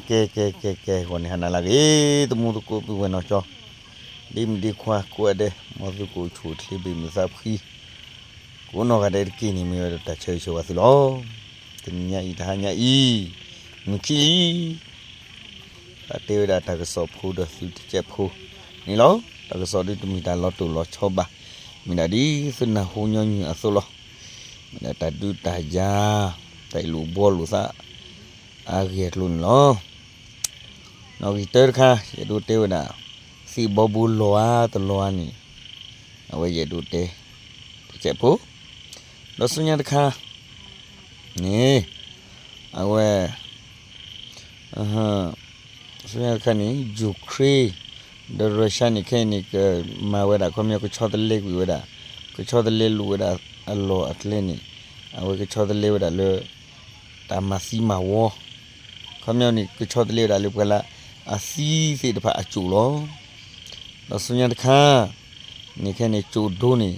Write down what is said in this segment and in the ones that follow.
ကဲ ကဲ ကဲ ကဲ ဂီၤန့ၣ်ဟါနၤလၢအဂ့ၤ သမူသကိးပုၢ်ဝဲၢ်နီၢ်ကၠီ, ဒ့မုၣ်ဒ့ခွါကိးဂၤဒဲး မ်သုကအိၣ်ဆူၣ်အိၣ်ချ့ ဘ့ၣ်မုာ်သးဖှံ ကိးနီၢ်ဂၤဒဲးတက့ၢ်န့ၣ် မ့ၢ်ဝဲဒၣ်တၢ်ဆၢဂ့ၤဆၢဝါသုလီၤ. တနံၤညါအံၤ တဟါညါအံၤ မုၢ်ခံလံ တၢ်တဲဝဲဒၣ်တၢ်ကစီၣ်ဖိဒီးသုတစဲးဖိန့ၣ်လီၤ. တၢ်ကစီၣ်ဒ်တမ့ၢ်တၢ်လီၤတိၢ်လီၤဆီဘၣ်, မ့ၢ်ဒၣ်ဒ်သုနၢ်ဟူညီနုၢ်အသိးလီၤ. မ့ၢ်ဒၣ်တၢ်ဒုးတၢ်ယၤ တၢ်အ့ၣ်လိာ်ဘှီလိာ်သး အါဂ့ၢ်အကျိၤန့ၣ်လီၤ. နီၣ်ဂံၢ်တၢတခါ ယအဲၣ်ဒိးတဲဝဲဒၣ် သ့ၣ်ဘီဘိလီၤဧါတလီၤဧါန့ၣ် အဝဲယအဲၣ်ဒိးတဲ တစဲးဖိ ဒီးဆူညါတခါန့ၣ် အဝဲ ဆူညါတခါန့ၣ် ယူၤခရ့ၣ် ဒီးရၢၡါန့ၣ် ခဲအံၤန့ၣ် ကမၤဝဲဒၣ် ခီပညီ ကဆီတလဲကွံာ်ဝဲဒၣ် ကဆီတလဲလိာ်ဝဲဒၣ်အလီၢ်အကျဲန့ၣ် အဝဲကဆီတလဲဝဲဒၣ်လၢ တၢ်မၤသံမၤဝီ ခီပညီန့ၣ် ကဆီတလဲဝဲဒၣ်လၢပှၤလၢအသံသ့ၣ်တဖၣ်အစိၣ်လီၤ. ဒီးဆူညါတခါန့ၣ် ခဲန့ၣ် စိၣ်ဒိန့ၣ်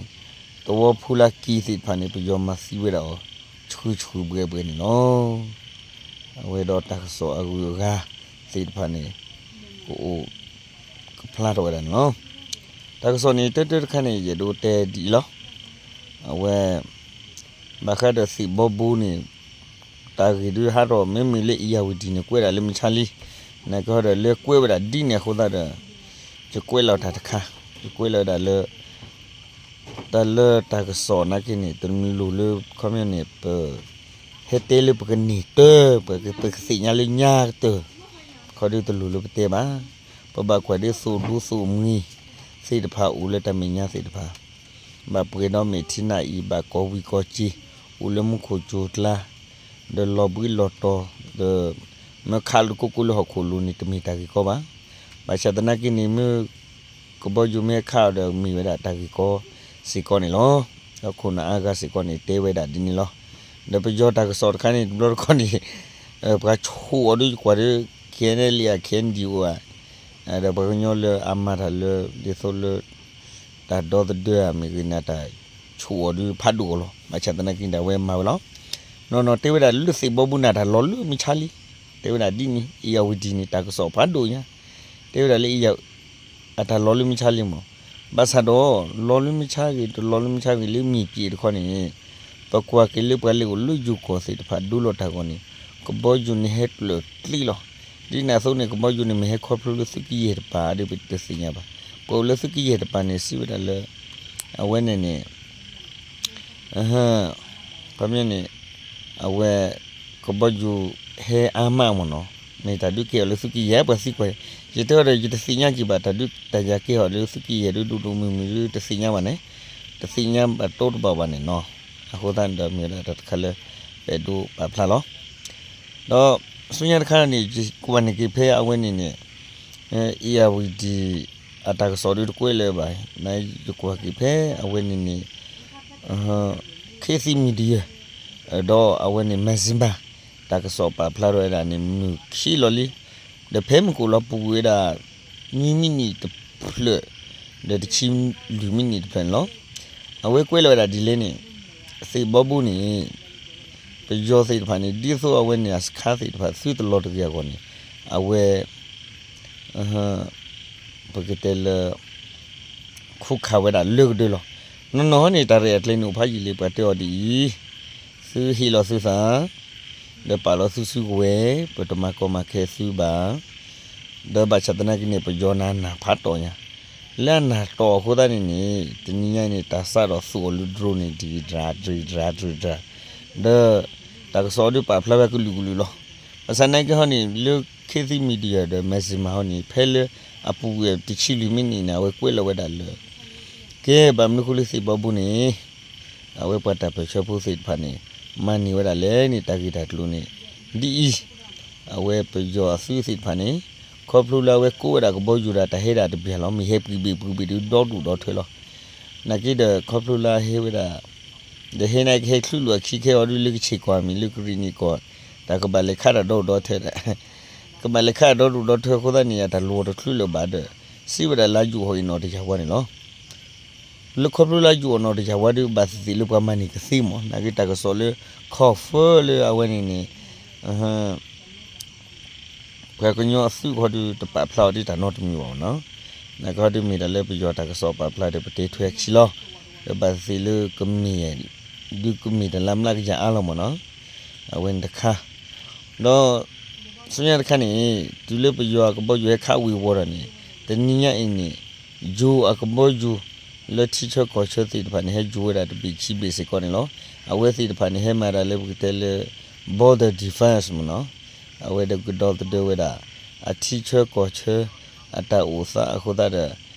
သဝီဖိလၢက့ၤသ့ၣ်တဖၣ်န့ၣ် ပယီၤမၤသံဝဲဒၣ်အီၤ ဆှုဆှုဘှဲဘှဲန့ၣ်လီၤ. အဝဲဒီးတၢ်ကစီၣ်အဂုၤအဂၤသ့ၣ်တဖၣ်န့ၣ် ကအိၣ်ကဖျါထီၣ်ဝဲဒၣ်န့ၣ်လီၤ. တၢ်ကစီၣ်န့ၣ် တၢတၢတခါန့ၣ် ယအဲၣ်ဒိးတဲဒ်အံၤလီၤ. အဝဲ ဘၣ်ဃးဒီးသ့ၣ်ဘီဘိန့ၣ် တၢ်ဂ့ၢ်ဒုးဟးထီၣ် မ့မ့ၢ်လၢအ့ၣ်ယၣ်ဝတံၣ်န့ၣ် ကွဲးဒၣ်လၢမုၢ်ဆါလံ, နာ်က့ဟီဒီးလၢကွဲးဝဲဒၣ်ဒ်န့ၣ်အဃိသတးဒီး ယကွဲးလီၤတၢ်တခါ, ယကွဲးလီၤဝဲဒၣ်လၢ တၢ်လၢတၢ်ကစီၣ်နာ်က့န့ၣ် တလိၣ်လၢခီပညီန့ၣ် ပ ဟဲတဲလၢပကန့ၢ်တၢ် ပကသ့ၣ်ညါလၢညါကတၢၢ် ခီဒုးတလိၣ်လၢပတဲဘၣ်. ပဘၣ်ကွၢ်ဒ်သိၣ်ဒူသိၣ်မှံသ့ၣ်တဖၣ်အိၣ်လၢတၢ်မဲာ်ညါသ့ၣ်တဖၣ် ဘၣ်ပှဲၤဒီးမဲာ်ထံနၢ်အံၤ ဘၣ်ကီဝံၤကီက့ၤ အိၣ်လၢမူခိၣ်ကၠိၤကျါ ဒီးလီၤဘှံးလီၤတီၤ ဒီး မ့ၢ်ခးလိာ်ကိၢ်ကိၢ်လၢဟီၣ်ခိၣ်လိၤန့ၣ် တမ့ၢ်တၢ်ဂ့ၢ်ကီဘၣ်. ဘၣ်ဆၣ်သနာ်က့န့ၣ် မ့ၢ်ကဘီယူၤမ့ၢ်ဟဲခးအီၤဒီးမ့ၢ်ဝဲဒၣ်တၢ်ဂ့ၢ်ကီစ့ၢ်ကီးန့ၣ်လီၤ. ဒီးခိၣ်နၢ်အါဂၤစ့ၢ်ကီးန့ၣ် တဲဝဲဒၣ်ဒ်န့ၣ်လီၤ. ဒီးပယီၤတၢ်ကစီၣ်တခါန့ၣ် တဘျီတခီၣ်န့ၣ် ပှၤဆိၣ်အီၤဒုးကွၢ်ဒုး ခဲန့ၣ်လံ ခဲဒံအိၣ်ဧါ ဒီးပှၤကညီလၢအမၤတၢ်လၢ ဒ်သိးလၢ တၢ်ဒီသဒၢဧါမ့ၢ်ဂ့ၤန့ၣ် တၢ်ဆိၣ်အီၤဒုးဖးဒိၣ်အီၤလီၤ. ဘၣ်ဆၣ်သနာ်က့န့ၣ် အဝဲမၤဝဲလီၤ. နီၢ်နီၢ်တဲဝဲဒၣ်လၢသ့ၣ်ဘီဘိန့ၣ် တၢ်လီၤလၢမုၢ်ဆါလံ. တဲဝဲဒၣ်ဒ်န့ၣ် အ့ၣ်ယၣ်ဝတံၣ်န့ၣ် တၢ်ကစီၣ်ဖးဒိၣ်ညါ တဲဝဲဒၣ်လၢအ့ၣ်ယၣ် အတၢ်လီၤလၢမုၢ်ဆါလံမး. ဘၣ်ဆၣ်ဒီး လီၤလၢမုၢ်ဆါဂ့ၤ တလီၤလၢမုၢ်ဆါဂ့ၤလၢမ့ၢ်ပှဲၤတခီန့ၣ် ပကွၢ်က့ၤလၢပှၤလၢအိၣ်လၢယိၤကီၢ်သ့ၣ်တဖၣ်ဒိလီၤတၢ်ဂီၤန့ၣ် ကဘီယူၤန့ၣ်ဟဲကျၢၢ်ကျ့လီၤ. ဒ်န့ၣ်အသိးန့ၣ် ကဘီယူၤန့ၣ်မ့ၢ်ဟဲခီဖျိလၢသုးကယဲၢ်တပၤဒီးပတသ့ၣ်ညါဘၣ်. ပှၤအိၣ်လၢသုးကယဲၢ်တပၤန့ၣ် စံးဝဲဒၣ်လၢ အဝဲန့ၣ်န့ၣ် ခီပညီန့ၣ် အဝဲ ကဘီယူၤဟဲအါမးမ့ၢ်နီၤ မ့ၢ်တၢ်ဒုးကဲအီၤလၢသုးကယဲၢ် ပှၤသံကွၢ် ယတဲအီၤဒီး ယတသ့ၣ်ညါက့ၤဘၣ် တၢ်ဒုးတၢ်ယၤကဲအီၤလၢသုးကယဲၢ်ဒုးဒိၣ်ဒိၣ်မုၢ်မုၢ်ဒုးတသ့ၣ်ညါဘၣ်န့ၣ် တသ့ၣ်ညါဘၣ်တိတဘၣ်ဘၣ်န့ၣ်နီၤ. အဃိသတးန့ၣ်ဒီးမ့ၢ်ဝဲဒၣ်တၢ်တခါလၢ ပအဲၣ်ဒိးပာ်ဖျါလီၤ. ဒီးဆူညါတခါန့ၣ် ယကွၢ်န့ၢ်က့ၤဖဲအဝဲန့ၣ်န့ၣ် အ့ၣ်ယၣ်ဝတံၣ် အတၢ်ကစီၣ်ဒုးတကွဲးလၢၤဘၣ် နယကွၢ်က့ၤဖဲအဝဲန့ၣ်န့ၣ် ခ့သံ Media ဒီးအဝဲန့ၣ် Maxima တၢ်ကစီၣ်ပာ်ဖျါထီၣ်ဝဲဒၣ်န့ၣ် မုၢ်ခံလီၤလံ. ဒီးဖဲမုၢ်ကအိၣ်လီၤပူၤကွံာ်ဝဲဒၣ် နွံမံးနံးတဖျၢၣ် ဒီးတဆံလွံၢ်မံးနံးတဖျၢၣ်န့ၣ်လီၤ. အဝဲကွဲးလီၤဝဲဒၣ်ဒ်လဲၣ်န့ၣ် သ့ၣ်ဘီဘိန့ၣ် ပယီၤသ့ၣ်တဖၣ်န့ၣ် ဒ်သိးအဝဲန့ၣ်အစခါသ့ၣ်တဖၣ်သုတလီၤတဂ့ၤအဂီၢ်န့ၣ် အဝဲ ပကတဲလၢ ခူၣ်ခးဝဲဒၣ်လၢကဒၢလီၤ. နီၢ်နီၢ်န့ၣ် တၢ်ရဲၣ်အကျဲန့ၣ်အိၣ်ဖးယံာ်လံ ပှၤတဲအီၤဒ်အံၤ, သုဟ့ၣ်လီၤသုသး ဒီးပာ်လီၤသုစုကဝဲၤ, ပတမၤကီမၤခဲသုဘၣ်. ဒီးဘၣ်ဆၣ်သနာ်က့န့ၣ် ပယီၤန့ၣ်အနၢ်ဖးတီၢ်ညါ, လၢအနၢ်တီၢ်အဃိသတးန့ၣ်န့ၣ် တနံၤညါန့ၣ် တၢ်စးထီၣ်သူအီၤလၢ drone န့ၣ် တဂ့ၤတြၢ်တဂ့ၤတြၢ်တဂ့ၤ, ဒီးတၢ်ကစီၣ်ဒုးပာ်ဖျါဝဲကလုာ်ကလုာ်လီၤ. ဘၣ်ဆၣ်သနာ်က့ဟီန့ၣ် လၢ ခ့သံ Media ဒီး Maxima ဟီန့ၣ် ဖဲလၢအပူၤကွံာ်တဆံလွံၢ်မံးနံးန့ၣ် အဝဲကွဲးလီၤဝဲဒၣ်လၢ ကဲဘၣ်မနုၤဃိလၢသ့ၣ်ဘီဘိန့ၣ် အဝဲပှၤတၢ်ပၢၢ်ဆၢဖိသ့ၣ်တဖၣ်န့ၣ် မၤန့ၢ်ဝဲဒၣ်လဲၣ်န့ၣ် တၢ်ဂ့ၢ်တၢ်ကျိၤန့ၣ် ဒ်အံၤ, အဝဲပယီၤအသုးသ့ၣ်တဖၣ်န့ၣ် ခီဖျိလၢအဝဲကိးဝဲဒၣ်ကဘီယူၤဒီးတၢ်ဟဲဒၣ်တဘျီလီၤ မ့ၢ်ဟဲပှံၤဘ့ၣ်ပှံၤဘ့ၣ်ဒီးဒီဒူၣ်ဒီထၢလီၤ. နာ်က့ဒီးခီဖျိလၢအဟဲဝဲဒၣ် ဒီးဟဲန့ၣ်ကဟဲချုးလိာ်အခံခဲအံၤဒုးလၢကဆ့ၣ်ကီးမ့ၢ်လၢကရံၣ်နံၣ်ကီး, တၢ်ကဘၣ်လဲၤခးတၢ်ဒီဒူၣ်ဒီထၢ, ကဘၣ်လဲၤခးတၢ်ဒီဒူၣ်ဒီထၢအဃိသတးန့ၣ် အတၢ်လီၢ်တချုးလၢၤဘၣ်ဒီး စံးဝဲဒၣ်လၢယူၢ်အီၣ်အ့ၣ်နီၣ်တယၢ်ဝါန့ၣ်လီၤ. လၢခီဖျိလၢယူၢ်အီၣ်နီၣ်တယၢ်ဝါဒီးဘၣ်သ့ၣ်သ့ၣ်လၢပှၤမၤန့ၢ်ကသ့မး, နာ်က့တၢ်ကစီၣ်လၢ confirm လၢအဝဲန့ၣ်န့ၣ် ပှၤကညီအသုးခီဒုးတပာ်ဖျါအီၤဒ်တၢ်နီတမံၤဘၣ်နီၤ. နာ်က့ဟီဒုးမ့ၢ်တၢ်လၢပယီၤတၢ်ကစီၣ်ပာ်ဖျါဒီးပတဲထွဲအခံလီၤ. ဒီးဘၣ်သ့ၣ်သ့ၣ်လၢကမ့ၢ် ဒုးကမ့ၢ်တၢ်လၢအမျးကယၤအါလီၤမ့ၢ်နီၤ. အဝဲန့ၣ်တခါ ဒီးဆူညါတခါန့ၣ် တုၤလၢပယီၤအကဘီယူၤဟဲခးဝ့ၤဝီၤဒီးန့ၣ် တနံၤညါအံၤန့ၣ် ယိၤအကဘီယူၤ လၢထံဆၢကီၢ်ဆၢသ့ၣ်တဖၣ်န့ၣ် ဟဲယူၤဝဲဒၣ်တဘ့ၣ်ခံဘ့ၣ်စ့ၢ်ကီးန့ၣ်လီၤ. အဝဲသ့ၣ်တဖၣ်န့ၣ် ဟဲမၤတၢ်လၢပကတဲလၢ border defense မ့ၢ်နီၤ. အဝဲဒီးကဒီသဒၢဝဲဒၣ် အထံဆၢကီၢ်ဆၢ အတၢ်အိၣ်သးအဃိသတးဒီး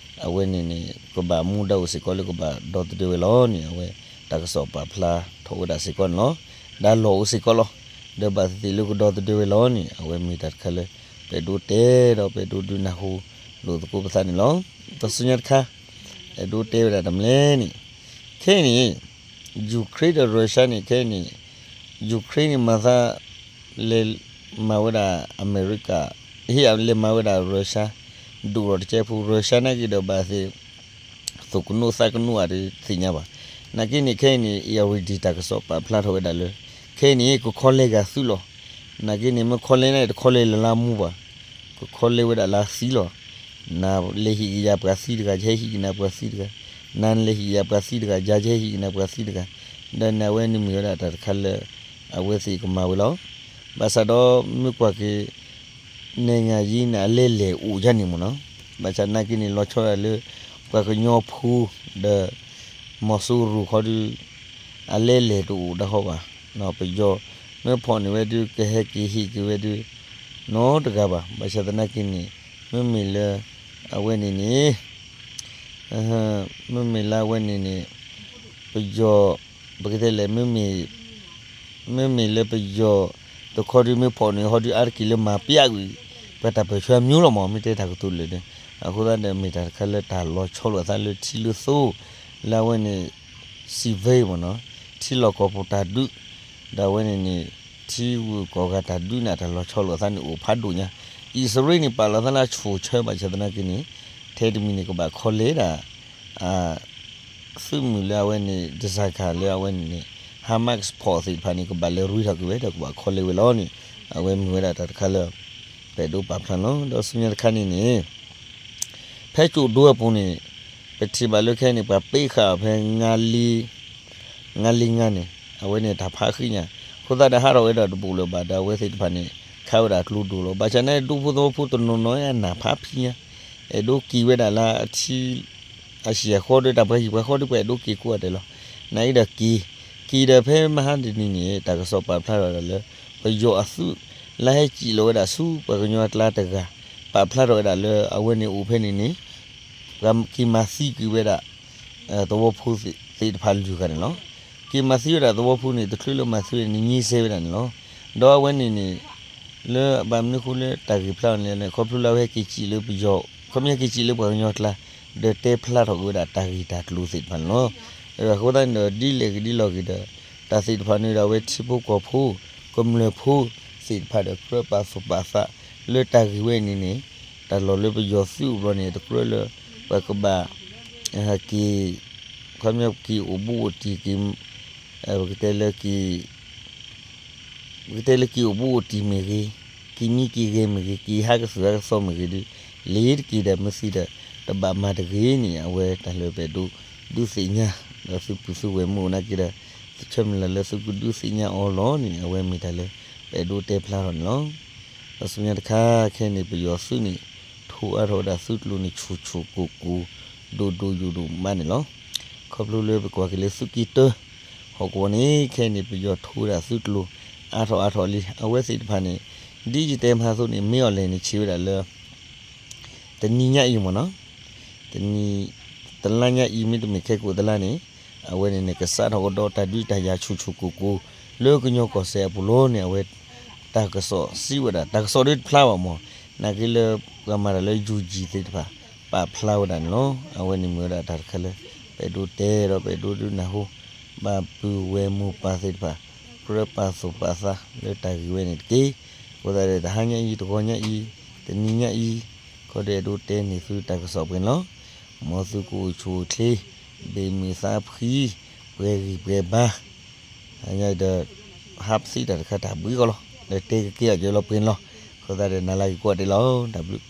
အဝဲန့ၣ်န့ၣ် ကဘၣ်မူဒါအိၣ်စ့ၢ်ကီးလၢကဘၣ်ဒီသဒၢဝဲလီၤန့ၣ် အဝဲတၢ်ကစီၣ်ပာ်ဖျါထီၣ်ဝဲဒၣ်စ့ၢ်ကီးန့ၣ်လီၤ. တၢ်လီၢ်အိၣ်စ့ၢ်ကီးလီၤ. ဒီးဘၣ်သ့ၣ်သ့ၣ်လၢကဒီသဒၢဝဲလီၤန့ၣ် အဝဲမ့ၢ်တၢ်တခါလၢ ပအဲၣ်ဒိးတဲဒီးပအဲၣ်ဒိးဒုးနၢ်ဟူလိာ်သကိးပသးန့ၣ်လီၤ. ဒီးဆူညါတခါ အဲၣ်ဒိးတဲဝဲဒၣ်တၢ်မနုၤလဲၣ်န့ၣ် ခဲအံၤန့ၣ် Ukraine ဒီး Russia န့ၣ် ခဲအံၤန့ၣ် Ukraine န့ၣ်မၤသး လဲၤမၤဝဲဒၣ် အမဲရကၤ ဟ့ၣ် လဲၤမၤဝဲဒၣ် Russia ဒိၣ်ထီၣ်တကဲဖိ Russia နာ်က့ဒီးဘၣ်သ့ၣ် သူၣ်ကနိးသးကနိးဧါတသ့ၣ်ညါဘၣ်. နာ်က့န့ၣ် ခဲအံၤန့ၣ် Irrawaddy တၢ်ကစီၣ်ပာ်ဖျါထီၣ်ဝဲဒၣ်လၢ ခဲအံၤန့ၣ် ကခီလဲက့ၤသုးလီၤ. နာ်က့န့ၣ် မ့ၢ်ခီလဲန့ၣ် တခီလဲလၢလါမူဘၣ်. ကခီလဲဝဲဒၣ်လၢသံလီၤ. နလဲၤဟံၣ်ကယၤပှၤသံတဂၤ ယဟဲဟံၣ်ကနၤပှၤသံတဂၤ, နလဲၤဟံၣ်ကယၤပှၤသံတဂၤ ယၤယဟဲဟံၣ်ကနၤပှၤသံတဂၤ, ဒီးန့ၣ်အဝဲန့ၣ်မ့ၢ်ဝဲဒၣ်တၢ်တခါလၢ အဝဲသ့ၣ်ကမၤဝဲလီၤ. ဘၣ်ဆၣ်ဒီးမ့ၢ်ကွၢ်က့ၤ နဲၣ်ငၤယံန့ၣ် အလဲလဲၣ်အိၣ်ယါန့ၣ်မ့ၢ်နီၤ. ဘၣ်ဆၣ်နာ်က့န့ၣ် လီၤဆီဒၣ်လၢ ပှၤကညီဖိဒီး မီၤစိရိၤခီဒုး အလဲလဲၣ်တအိၣ်ဒၣ်ဟီဘၣ်. ပယီၤမ့ၢ်ဖီၣ်န့ၢ်ဝဲဒုး ကဟဲက့ၤဟ့ၣ်က့ၤဝဲဒုး နီတဂၤဘၣ်. ဘၣ်ဆၣ်သနာ်က့န့ၣ် မ့မ့ၢ်လၢ အဝဲန့ၣ်န့ၣ် မ့မ့ၢ်လၢအဝဲန့ၣ်န့ၣ် ပယီၤ ပကတဲလဲၣ် မ့မ့ၢ် မ့မ့ၢ်လၢပယီၤ တခီဒုးမ့ၢ်ဖီၣ်န့ၢ်ဟီဒုး အါတက့ၢ်လၢမၤပျးကွံာ် ပတၢ်ပၢၢ်ဆၢမံၤလီၤမး မ့ၢ်တဲတၢ်ကတိၤလၢာ်န့ၣ်. အဃိသတးဒီး မ့ၢ်တၢ်တခါလၢတၢ်လီၤဆီလိာ်အသးလၢထံလၢသိ လၢအဝဲန့ၣ် civil မ့ၢ်နီၤ ထံလီၢ်ကီၢ်ပူၤတၢ်ဒုး ဒီးအဝဲန့ၣ်န့ၣ် ထံဂုၤကီၢ်ဂၤတၢ်ဒုးန့ၣ် တၢ်လီၤဆီလိာ်အသးန့ၣ်အိၣ်ဖးဒိၣ်ညါ. အံၣ်စရ့လးန့ၣ် ပာ်လီၤသးလၢအဆူၣ်ဆၢဘၣ်ဆၣ်သနာ်က့န့ၣ် ထဲတမံၤန့ၣ် ကဘၣ်ခီလဲဒၣ် သုးမုၢ်လၢအဝဲန့ၣ် ဒစၢ်ခၣ်လၢအဝဲန့ၣ်န့ၣ် Hamas ဖီၣ်သ့ၣ်တဖၣ်န့ၣ် ကဘၣ်လဲၤရူထီၣ်က့ၤဝဲဒီးကဘၣ်ခီလဲဝဲလီၤန့ၣ် အဝဲမ့ၢ်ဝဲဒၣ်တၢ်တခါလၢ ပအဲၣ်ဒိးပာ်ဖျါလီၤ. ဒီးဆူညါတခါန့ၣ်န့ၣ် ဖဲကၠိၣ်ဒိအပူၤန့ၣ် ပထံၣ်ဘၣ်လၢခဲအံၤန့ၣ် ပှၤပ့ဃာ်အီၤဖဲ ငါးလေးငါးန့ၣ် အဝဲန့ၣ်တၢ်ဖးဃံညါ အဃိသတးဒီးဟးထီၣ်ဝဲဒၣ်တဘူးလၢၤဘၣ်ဒီး အဝဲသ့ၣ်တဖၣ်န့ၣ် ခးဝဲဒၣ်ကျိဒိၣ်လီၤ. ဘၣ်ဆၣ်န့ၣ် ဒူဖိသဝီဖိတနီၤနီၤအနၢ်ဖးဖံညါ အဲၣ်ဒိးက့ၤဝဲဒၣ်လၢအထံ အဆံၣ်အဃီဒီး တၢ်ပှၤဟံၣ်ပှၤဃီဒီး ပှၤအဲၣ်ဒိးက့ၤကိးဂၤဒဲးလီၤ. နာ်က့ဒီးက့ၤ က့ၤဒီးဖဲမဟါတနံၤန့ၣ် တၢ်ကစီၣ်ပာ်ဖျါထီၣ်ဒီးလၢ ပယီၤအသုး လၢဟဲစံၣ်လီၤဝဲဒၣ်ဆူပှၤကညီအကျါတဂၤ ပာ်ဖျါထီၣ်ဝဲဒၣ်လၢအဝဲန့ၣ်အိၣ်ဖဲန့ၣ်န့ၣ် ပှၤက့ၤမၤသံကွံာ်ဝဲဒၣ် သဝီဖိသ့ၣ်တဖၣ်လွံၢ်ဂၤန့ၣ်လီၤ. က့ၤမၤသံဝဲဒၣ်သဝီဖိန့ၣ် တချုးလၢမၤသံဝဲန့ၣ် နံၤဆဲးဝဲဒၣ်န့ၣ်လီၤ. ဒီးအဝဲန့ၣ်န့ၣ် လၢဘၣ်မနုၤဃိလၢတၢ်ဂ့ၢ်ဖျါအီၤန့ၣ် ခီဖျိလၢအဝဲဟဲက့ၤစံၣ်လၢပယီၤ ခီဖျိဟဲက့ၤစံၣ်လၢပှၤကညီအကျါ ဒီးတဲဖျါထီၣ်က့ၤဝဲဒၣ်တၢ်ဂ့ၢ်တၢ်ကျိၤသ့ၣ်တဖၣ်န့ၣ်လီၤ. အဃိသတးန့ၣ်ဒီး ဒ်လဲၣ်ဂ့ၤဒ်လဲၣ်ဂ့ၤဒီး တၢ်သ့ၣ်တဖၣ်န့ၣ်ဒီး အဝဲထံဖိကီၢ်ဖိ ကမျၢၢ်ဖိသ့ၣ်တဖၣ်ဒီး ကြၢးပာ်သူၣ်ပာ်သး လၢတၢ်ဂ့ၢ်ဝဲန့ၣ်န့ၣ် တၢ်လီၢ်လၢပယီၤသုးအိၣ်ဘျီန့ၣ် တကြၢးလၢ ပကဘၣ် က့ၤ ခီပညီက့ၤအိၣ်ဘူးအိၣ်တံၢ်က့ၤ ပကတဲလၢ ပကတဲလၢက့ၤအိၣ်ဘူးအိၣ်တံၢ်မ့ၢ်ဂ့ၤ, က့ၤမံက့ၤဂဲၤမ့ၢ်ဂ့ၤ, က့ၤဟးကသုၣ်ဟးကသီမ့ၢ်ဂ့ၤဒီး လ့ၤတက့ၤဒီးမ့ၢ်သံဒီး တဘၣ်မၤတဂ့ၤန့ၣ် အဝဲတၢ်လၢပအဲၣ်ဒိးဒုးသ့ၣ်ညါ ဒီးသုပုၢ်သုဝဲၢ်မုၣ်အိၣ်နာ်က့ဒီး သုဆၢမုၢ်လၢ်လၢသုကဒုးသ့ၣ်ညါအီၤလီၤန့ၣ် အဝဲမ့ၢ်တၢ်လၢပအဲၣ်ဒိးတဲဖျါထီၣ်န့ၣ်လီၤ. ဒီးဆူညါတခါခဲအံၤန့ၣ် ပယီၤသုးန့ၣ် ထိအါထီၣ်ဝဲဒၣ်သုးကျိၤန့ၣ် ဆူၣ်ဆူၣ်ကိၢ်ကိၢ် ဒိၣ်ဒိၣ်ယိာ်ဒိၣ်မးန့ၣ်လီၤ. ခီဖျိလၢပကွၢ်က့ၤလၢသုးက့တၢ ဟီၣ်ကဝီၤန့ၣ် ခဲအံၤန့ၣ် ပယီၤထိဝဲဒၣ်သုးကျိၤ အါထီၣ်အါထီၣ်လံ. အဝဲသ့ၣ်တဖၣ်န့ၣ် ဒ်ယတဲမဟါအသိးန့ၣ် မ့ၢ်အီၤလဲၣ်န့ၣ် ဆံးဝဲဒၣ်လၢ တနံၤညါအံၤမ့ၢ်နီၤ, တနံၤ တလါညါအံၤ မ့တမ့ၢ်ခဲကိာ်တလါန့ၣ် အဝဲန့ၣ်န့ၣ် ကစးထီၣ်ကဒီးတၢ်ဒုးတၢ်ယၤဆူၣ်ဆူၣ်ကိၢ်ကိၢ် လၢကညီကီၢ်စဲၣ်အပူၤလီၤန့ၣ် အဝဲ တၢ်ကစီၣ်စံးဝဲဒၣ် တၢ်ကစီၣ်ဒ်တဖျါဘၣ်မ့ၢ် နာ်က့လၢပှၤမၤတၢ်လၢ ယူၣ်ကၠံၣ် သ့ၣ်တဖၣ် ပာ်ဖျါဝဲဒၣ်န့ၣ်လီၤ. အဝဲန့ၣ်မ့ၢ်ဝဲဒၣ်တၢ်တခါလၢ ပအဲၣ်ဒိးတဲဒီးပအဲၣ်ဒိးဒုးနၢ်ဟူ ဘၣ်ပုၢ်ဝဲၢ်မိၢ်ပၢ်သ့ၣ်တဖၣ် ကြၢးပာ်သူၣ်ပာ်သးလၢတၢ်ဂ့ၢ်ဝဲန့ၣ်တက့ၢ်. အဃိသတးဒီး တဟါညါအံၤ တဂီၤညါအံၤ တနံၤညါအံၤ ခီဒီးအဲၣ်ဒိးတဲန့ၢ်သုတၢ်ကစီၣ်ပှဲၤန့ၣ်လီၤ. မ်သုကအိၣ်ဆူၣ်အိၣ်ချ့ ဘၣ်မုာ်သးဖှံ ပှဲၤဂံၢ်ပှဲၤဘါ ဟါညါအံၤဒီး ဟးပသံတၢ်တခါတၢ်ဘှံးကီးလီၤ. ဒီးတဲကက့ၤအီၤက့ၤလီၤပှဲၤန့ၣ်လီၤ. အဃိသတးဒီး နၤလၢက့ၤကွၢ်တ့ၢ်လီၤ, တၢ်ဘျုး